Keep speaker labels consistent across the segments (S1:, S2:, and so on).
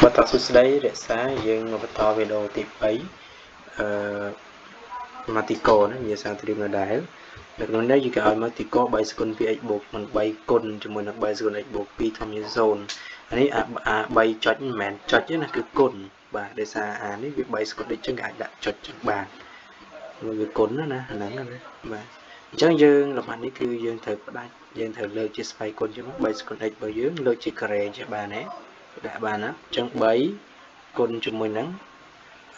S1: បន្តសួស្តីរក្សាយើងមកបន្តវីដេអូទី3អឺម៉ាទីកូណានិយាយសាត្រៀមដដែលនៅក្នុងនេះយើងគេឲ្យមកទីក3ស្គុណ 2x បូកនឹង3គុណជាមួយនឹង3ស្គុណ x បូក2ធំជាង0អានេះអា3ចុចមិនមែនចុចទេណាគឺគុណបាទដោយសារអានេះវា3ស្គុណដូចចឹងគេអាចដាក់ចុចចឹងបានវាគុណណាណាហ្នឹងណាបាទអញ្ចឹងយើងលំហាត់នេះគឺយើងត្រូវផ្ដាច់យើងត្រូវលើកជាស្វ័យគុណចឹង3ស្គុណ x របស់យើងលើកជាការ៉េចេះបានទេដាក់បានណាអញ្ចឹង3គុណជាមួយនឹង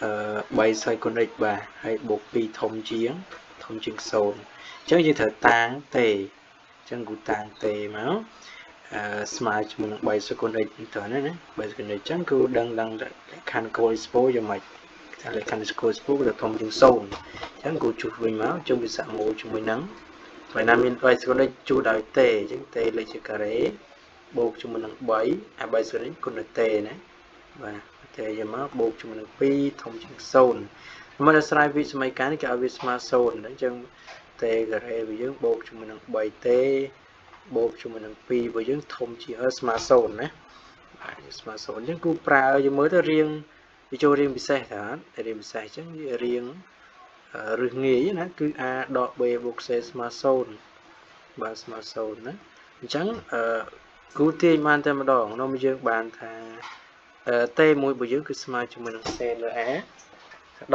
S1: អឺ3ស្វ័យគុណ x បាទហើយបូក2ធំជាង0អញ្ចឹងយើងត្រូវតាងទេអញ្ចឹងគូតាងទេមកអឺស្មើជាមួយនឹង3ស្វ័យគុណ x តើណាណា3ស្វ័យគុណ x អញ្ចឹងគឺដឹងលក្ខខណ្ឌគោល expo យ៉ាងម៉េចថាលក្ខខណ្ឌគោល expo គឺធំជាង0អញ្ចឹងគូជួសវិញមកជុំវិស័កមួយជាមួយនឹងបើណាមាន3ស្គុណ x ជួសដោយទេអញ្ចឹងទេលេខជាការ៉េបូកជាមួយនឹង3អា3ស្គុណ x គុណនឹងទេណាបាទទេយកមកបូកជាមួយនឹង2ធំជាង0មកដល់ស្រាយវិសម័យកាលនេះគេឲ្យវាស្មើ0អញ្ចឹងទេការ៉េរបស់យើងបូកជាមួយនឹង3ទេបូកជាមួយនឹង2របស់យើងធំជាងស្មើ0ណាបាទស្មើ0អញ្ចឹងគូប្រើយើងមើលទៅរៀងវាចូលរៀងពិសេសតើរៀងពិសេសអញ្ចឹងរៀងរឹសងាយណាគឺ a ដក b បូក c ស្មើ0បាទស្មើ0ណាអញ្ចឹងអឺគូទាញបានតែម្ដងនោះយើងបានថាតមួយរបស់យើងគឺស្មើជាមួយនឹង c លើ a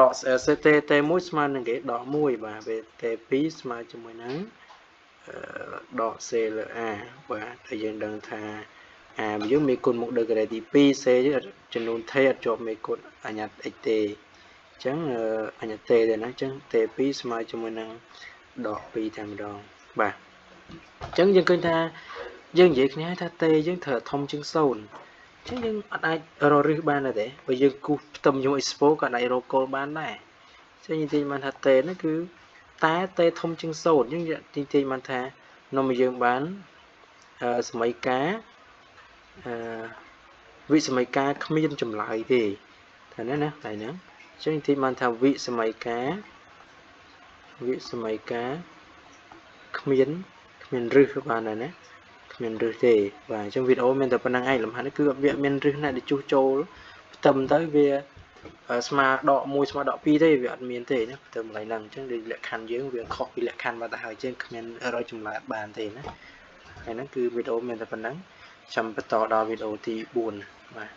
S1: ដក c t t 1ស្មើនឹងគេដក1បាទពេល t 2ស្មើជាមួយនឹងដក c លើ a បាទតែយើងដឹងថា a យើងមេគុណមុខដល់ការ៉េទី2 c ចំនួន t អត់ជាប់មេគុណអញ្ញត្តិ x ទេអញ្ចឹងអញ្ញត្តិ t ទេណាអញ្ចឹង t 2ស្មើជាមួយនឹងដក2តែម្ដងបាទអញ្ចឹងយើងឃើញថាយើងនិយាយគ្នាថាតេយើងត្រូវធំជាង0អញ្ចឹងយើងអត់អាចរករឹសបានទេបើយើងគូសផ្ទឹមជាមួយ expo ក៏អាចរកគោលបានដែរអញ្ចឹងយើងទាញបានថាតេហ្នឹងគឺតែតេធំជាង0យើងទាញបានថានំយើងបានសម័យកាលអឺវិសម័យកាលគ្មានចម្លើយទេថាណាណាហើយហ្នឹងអញ្ចឹងទាញបានថាវិសម័យកាលគ្មានរឹសបានដែរណាគ្មានរឹសទេបាទអញ្ចឹងវីដេអូមានតែប៉ុណ្្នឹងឯងលំហាត់នេះគឺវាមានរឹសណាស់ដែលជួសចូលផ្ទឹមទៅវាស្មើដក1ស្មើដក2ទេវាអត់មានទេណាផ្ទឹមកន្លែងហ្នឹងអញ្ចឹងដូចលក្ខខណ្ឌយើងវាខុសពីលក្ខខណ្ឌបាត់ទៅហើយអញ្ចឹងគ្មានរកចម្លើយបានទេណាហើយហ្នឹងគឺវីដេអូមានតែប៉ុណ្្នឹងចាំបន្តដល់វីដេអូទី4បាទ